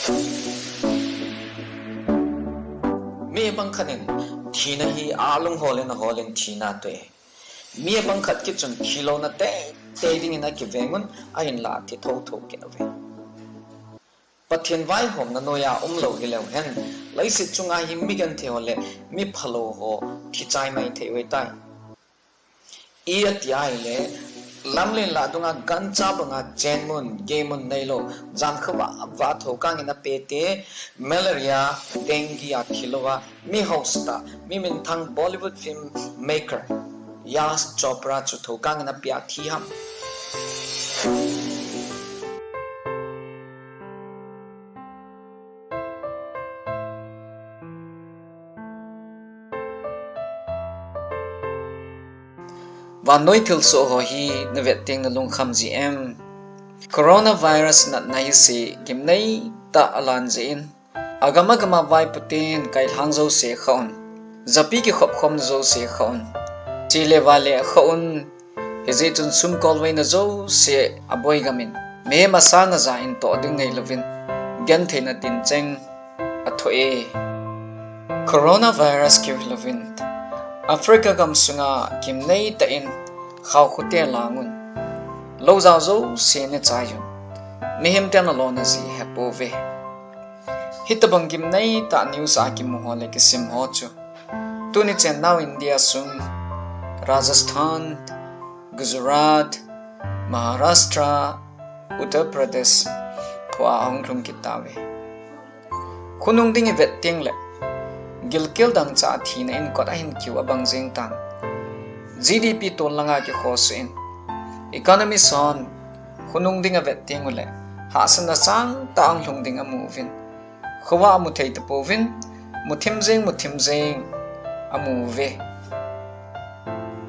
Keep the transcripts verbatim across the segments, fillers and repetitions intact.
Mi bang khat in thina hi alung holin aholin thina atoh e. Mi bang khat kit chun thi louna teitei dingin akiveng un, ahinlah athi thotho kit uve. Pathen vaihomna noiya umlou hileu hen, leiset chunga hi mi genthei ho le mi phalou ho thi chai mai thei u ahitai. Ijeh inem itile, lamlen lah dunga gancha banga chenmun, geimun neilou, jan khovah vah thokangin apeh te, malaria, dengue a thi louva, mi haosatah, mi minthang Bollywood film maker Yash Chopra chu thokangin apeh a thi ham. Vannoi thilsoh ho hi navet teng nalungkham ji em? Coronavirus natna hi se gimnei tah alan jeh in, agam agama vaipo ten kailhang jouse akha un, japi kikhop khomna jouse akha un, chele vale akha un, hijeh chun sum kolveina jouse aboi gamin, mihem asang aja in toh ding ngailouvin, gentheina tincheng athoh e. Coronavirus kiu hilouvin, Africa gamsunga gimnei tah in khaokhote alang un, loujao jouse anechai un, mihem ten alona ji ahepouve. Hitobang gimnei tah news a kimu ho le kisim ho chu, tuni chennau India sung, Rajasthan, Gujarat, Maharashtra, Uttar Pradesh khoa ahung lhung kit tauve. Khonung ding ivet tengle, gilkel dangchah a thina in kot ahin kiu abang jeng tan. G D P tol langa kikhosuh in, economy hon khonung ding avet tengule, hahsatna sangtah ahung lhung ding amu uvin, khovah amu thei tapouvin, muthim jeng muthim jeng amu uve.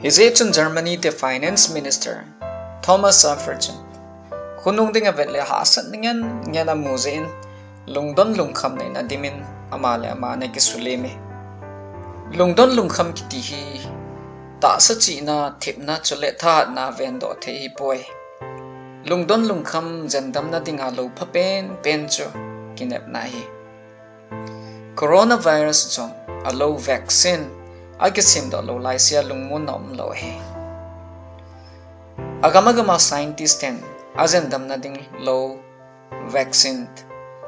Hijeh chun Germany te Finance Minister Thomas Schaeffer chun, khonung ding avet le hahsatna ngen ngen amu jeh in, lungdon lungkhamna in adimin, ama le ama ana kisulem e. Lungdon lungkham kiti hi tahsa chihna, thepna chule thahatna vendoh thei ahipoi. Lungdon lungkham jendamna dinga lou pha penpen chu kinepna ahi. Coronavirus jong alou vaccine akisemdoh lou laisea lungmonna umlou ahi. Agam agama scientist ten ajendamna ding lou vaccine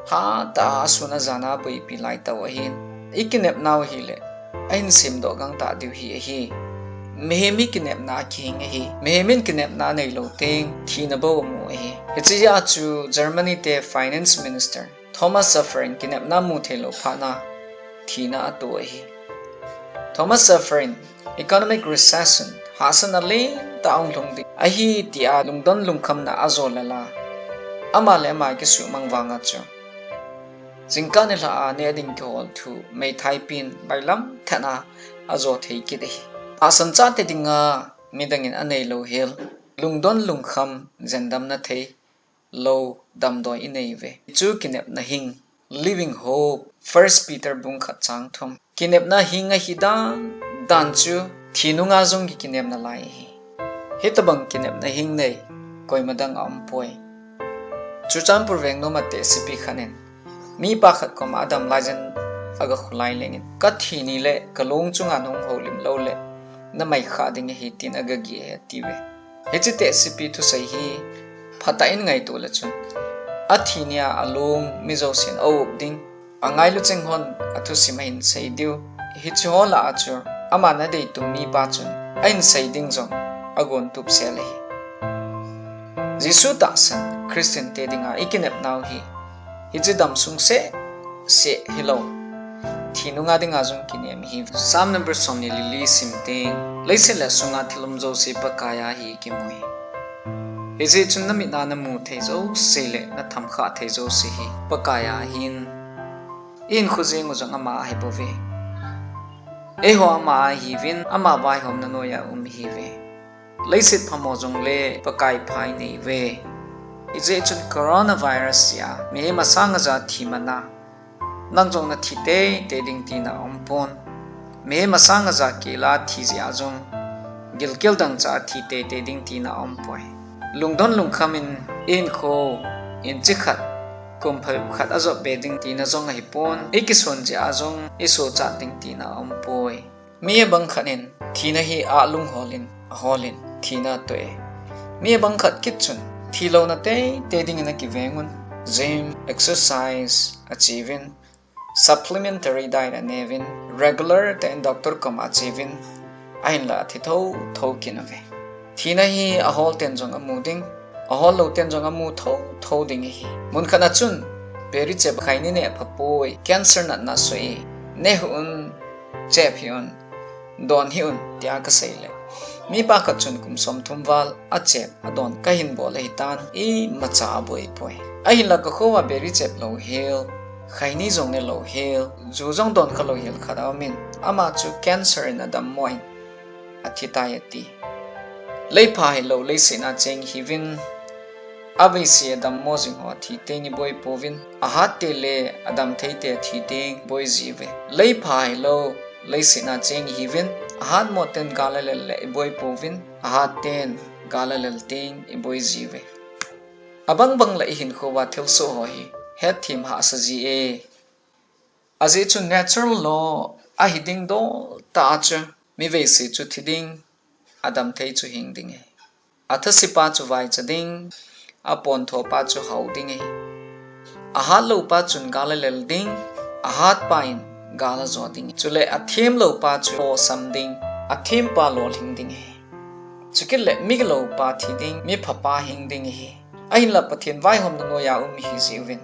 hatah a asun ajana aboipi laitah u ahin, ikinepnau hile, ahin semdoh gangtah diu hi ahi. Mihem hi kinepna a kihing ahi. Mihem in kinepna aneilou teng thina bou amu ahi. Hiche jeh a chu Germany te Finance Minister Thomas Schaeffer in kinepna amu theilou phatna thina ato ahi. Thomas Schaeffer in economic recession, hahsatna lentah ahung lhung ding ahi tia lungdon lungkhamna ajo lel a, ama le ama kisuhmang vanga chu, jingkah nilhah a neh ding kihol thu meithai pen bailam thet a ajo thei kit ahi. Tahsan chate dinga midang in aneilou hel, lungdon lungkham jendamna thei lou damdoi inei uve. Chu kinepna hing, living hope, First Peter bung khat chang thum. Kinepna hing ahi dan dan chu thi nunga jong kikinep nalai ahi. Hitobang kinepna hing nei koima dang aumpoi. Churachandpur veng noma tehsepi khat in, mipa khat koma adam laiyin aga kholai lengin, kathi nile kalong chunga nahung houlim loule, namai khah ding ahi tin aga gih e atiuve. Hiche tehsepi thusei hi phatah in ngaito le chun, athi nia along mi jousen aup ding, angailu cheng hon athusim ahin sei diu, hiche ho lah a chu aman adeitum mipa chun ahin sei ding jong agontup sel ahi. Jesu tahsan Christian te dinga ikinepnau hi, hiche damsung seh seh hilou, thi nunga dinga jong kinem ahi. Psalm number somni le li sim teng, leiset le asunga thil um jouse Pakai a ahi kimu e. Hijeh chun namit a namu thei jouse le natham khah thei jouse hi Pakai a ahin, ihinkho jeng u jong ama a ahibouve. Eiho ama a ihiuvin, ama vaihomna noiya um ihiuve. Leiset phamo jongle Pakai pha inei uve. Hijeh chun coronavirus jeh a mihem asang aja thi man a, nang jong nathi teitei ding tina aumpon. Mihem asang aja kel a thi jeh a jong, gilkel dangchah a thi teitei ding tina aumpoi. Lungdon lungkham in, ihinkho in chikhat kum phabep khat ajop be ding tina jong ahipon, ikison jeh a jong isochat ding tina aumpoi. Mi abang khat in thina hi alunghol in aholin thina atoh e. Mi abang khat kit chun thilouna teitei dingin akivengun, gym, exercise acheuvin, supplementary diet aneuvin, regular tah in doctor koma acheuvin, ahinla athi thotho kit uve. Thina hi ahol ten jong amu ding, ahol lou ten jong amu thotho ding ahi. Mun khat a chun, biri chep khaini neh phapoi, cancer natna asoh e, neh hih un, chep hih un, don hih un, tia kasei le, mipa khat chun kum somthum val achep adon kahin bol ahitan, imacha aboipoi. Ahinla kakho uva biri chep louhel, khaini jong ne louhel, ju jong don kha louhel khat aumin, ama chu cancer in adammo in athitai ati. Leipha hilou leiset a cheng ihiuvin, aveise adammo jing ho athi teng iboipouvin, ahat te le adamthei te athi teng iboi jiuve. Leipha hilou leiset a cheng ihiuvin, ahatmo ten gal alel le iboipouvin, ahat ten gal alel teng iboi jiuve. Abang bang le ihinkho uva thilsoh ho hi hetthem hahsa ji e. Ajeh chu natural law ahi ding dol tah a chu, mi veise chu thi ding, adamthei chu hing ding ahi. Athase pa chu vaicha ding, apontho pa chu hao ding ahi. Ahat lou pa chun gal alel ding, ahat pa in gal ajo ding. Chule athem lou pa chu losam ding, athem pa lolhing ding ahi. Chukit le mi gilou pa thi ding, mi pha pa hing ding ahi. Ahinla Pathen vaihomna noiya um ihi jeh uvin,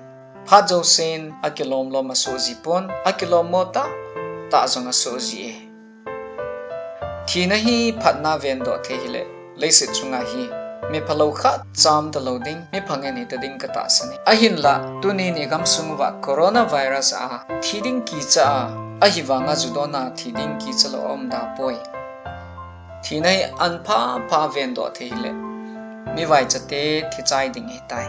phat jousen akilom lom asoh jipon, akilom mo tahtah jong asoh ji e. Thina hi phatna vendoh thei hile, leiset chunga hi mi phalou khat cha um talou ding, mi phangen hita ding katahsan e. Ahinla tuni ni gamsung uva coronavirus a thi ding kicha a, ahivanga ju dona thi ding kicha lou aum da poi. Thina hi an phapha vendoh thei hile, mi vaichate thichai ding ahitai.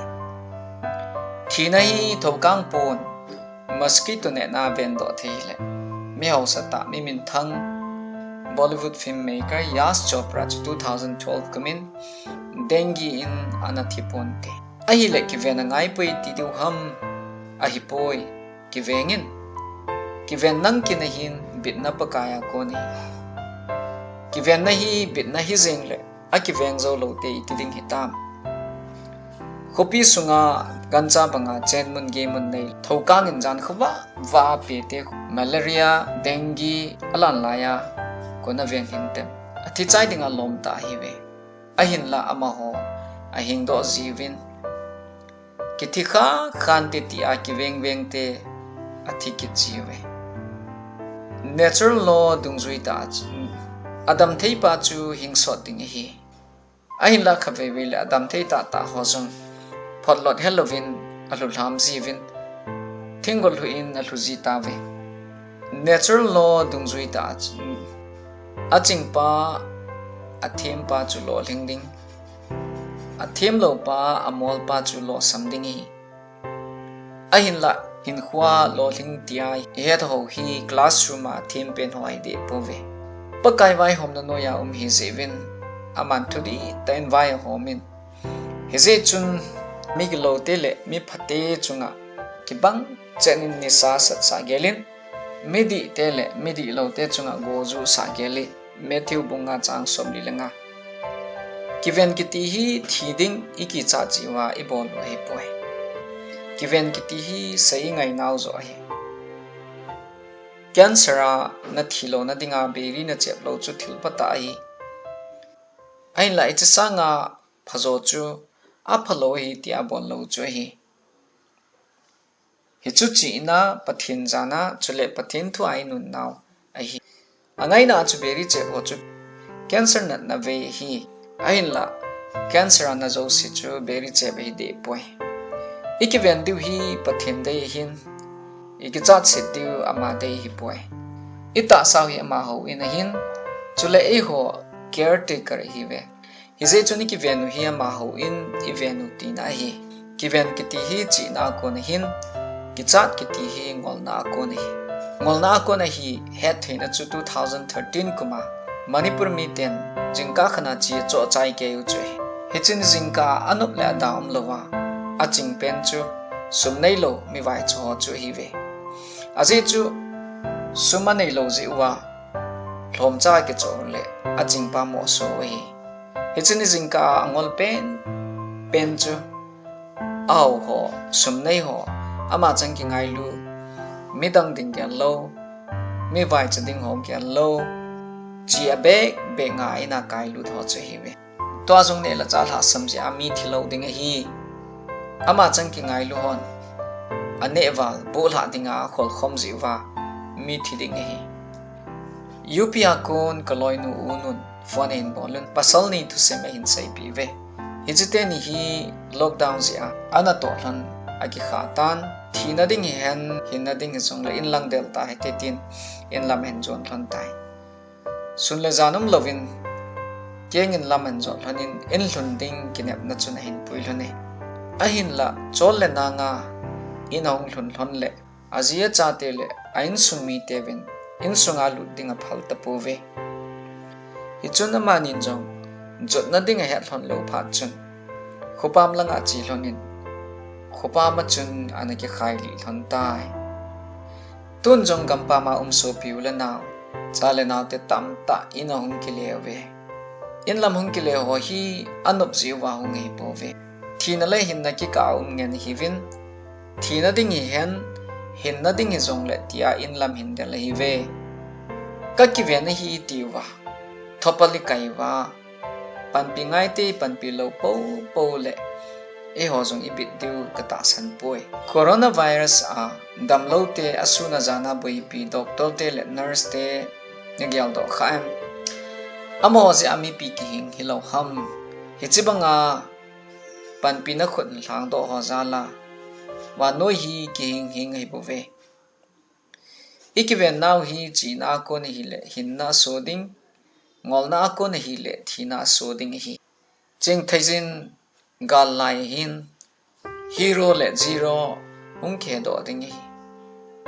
Thina hi thoukang pon, mosquito nehna vendoh thei hile, mi haosatah, mi minthang Bollywood filmmaker Yash Chopra chu two thousand twelve kumin dengue in ana thi ponte. Ahile kiven angaipoi ti diu ham? Ahipoi. Kivengin. Kiven nang kina hin bitna Pakaiya kon ahi. Kivenna hi bitna hijeng le akiveng jou loute iti ding hitam? Khopi sunga gancha banga chenmun geimun nei thoukang in jan khovah vah a pete, malaria, dengue alan laiya kon aven hintem? Athichai dinga lom tah ahiuve. Ahinla amaho ahingdoh jiuvin, kithi kha khante tia kiveng vengte athi kit jiuve. Natural law dungjui tah a chu, adamthei pa chu hingsot ding ahi. Ahinla khatvei vei le adamthei tahtah ho jong photlot helouvin alhulham jiuvin, thinggol lhu in alhu ji tauve. Natural law dungjui tah a chu, aching pa, athem pa chu lolhing ding, athem lou pa, amol pa chu losam ding ahi. Ahinla hinkhoa lolhing tia ihet ho hi classroom a athem pen ho ahi deh pouve. Pakai vaihomna noiya um ihi jeh uvin, aman thudihtah in vai ahomin, hijeh chun mi giloute le mi phate chunga kibang chet in nisa satsah gelin, midihte le midihloute chunga gojuh sah gelin, Matthew bung nga chang somli le nga. Kiven kiti hi thi ding ikichat jeh uva ibol u ahipoi. Kiven kiti hi sei ingainau joh ahi. Cancer a nathi louna dinga biri nachep lou chu thil phatah ahi. Ahinla hiche sanga phajo chu aphalou ahi tia bol lou chu ahi. Hichu chihna, Pathen jana, chule Pathen thua inunnau ahi. Angaina a chu biri chep ho chu cancer natna vei ahi. Ahinla cancer a na jouse chu biri chep ahi deh poi. Ikiven diu hi Pathen dei ahin, ikichat set diu ama dei ahipoi. Itahsau hi amaho in ahin, chule eiho caretaker ihiuve. Hijeh chun ikiven u hi amaho in iven u tina ahi. Kiven kiti hi chihna a kon ahin, kichat kiti hi ngolna a kon ahi. Ngolna a kon ahi, hettheina chu two thousand thirteen kuma Manipur miten jingkah khat a chi achoh chai kei u chu ahi. Hichun jingkah a anop le ada umlouva, aching pen chu sum neilou mivaicha ho chu ahiuve. Ajeh chu sum aneilou jeh uva lhomcha kichoh le achingpa moh aso u ahi. Hiche ni jingkah a angol pen pen chu ahaoho, sum nei ho, ama chang kingailu, midang ding gel lou, mivaicha ding ho gel lou, chi abeh beh nga a in a kailut ho chu ahiuve. Tua jong neh le chah lhahsam jeh a mi thilou ding ahi. Ama chang kingailu hon aneh val bohlhah dinga akholkhom jeh uva mi thi ding ahi. U P a kon kaloinu u nun phone ahin bol un, pasal ni thusim ahin seipeh uve. Hiche teni hi lockdown jeh a anatoh lhon akikha tan, thina ding hihen, hinna ding hijongle in lang del tahite tin in lam ahin jon lhon tai. Sun le jan umlouvin keng in lam ahin jot lhonin, in lhun ding kinepna chun ahin pui lhone. Ahinla chol le nanga in ahung lhun lhon leh aji achate leh a insung miteuvin insunga lut ding aphal tapouve. Hichun amanin jong jotna ding ahet lhon lou phat chun khopam langa che lhonin khopam a chun ana kikhailih lhon tai. Tun jong gampam a um sopi u le nao, cha le naote tamtah in ahung kile uve. In lam hung kile ho hi anop jeh uva hung ahipouve. Thina le hinna kikah a um ngen ahiuvin, thina ding hihen, hinna ding hijongle tia in lam hin del ahiuve. Kakiven ahi tiuva, thopal ikai uva, panpi ngaite panpi lou poupou leh eiho jong ibit diu katahsan poi. Coronavirus a damloute asun ajan a boipi doctor te le nurse te nageldoh kha em? Amaho jeh a mipi kihing hilou ham? Hiche banga panpina khut lhangdoh ho jal a vannoi hi kihing hing ahibouve. Ikivennau hi chihna a kon ahileh hinna aso ding, ngolna a kon ahileh thina aso ding ahi. Chingtheijin gal lai ahin, hero le zero hung kihedoh ding ahi.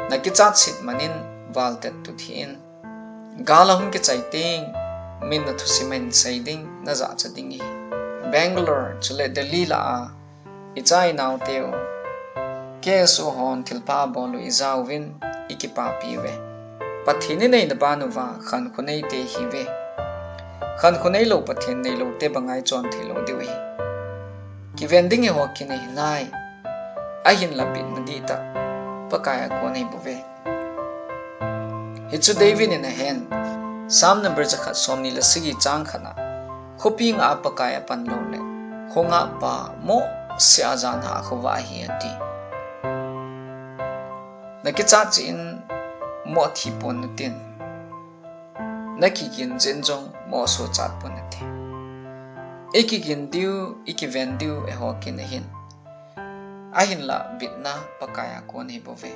Nakichat set manin val tettu thei in. Gal ahung kichai teng, min nathusim ahin sei ding, najahcha ding ahi. Bangalore chule Delhi lah a icha inaoteu K S O hon thilpha abol u ijauvin ikipapi uve. Pathen inei na ban uva khankho neite ihiuve. Khankho neilou Pathen neiloute banga ichon theilou diu ahi. Kiven ding eiho kin ahinai. Ahinla bitna dihtah Pakai a kon ahibouve. Hichu David in ahen, Psalm number jakhat somni le sagi chang khat a, khopi ngah a Pakai apan louleh, kho ngahpa mohseh a janhah a khovah ahi ati. Nakichat cheh in moh thi pon natin, nakigin jeh in jong moh sochat pon nate. Ikigin diu, ikiven diu eiho kin ahin. Ahinla bitna Pakai a kon ahibouve.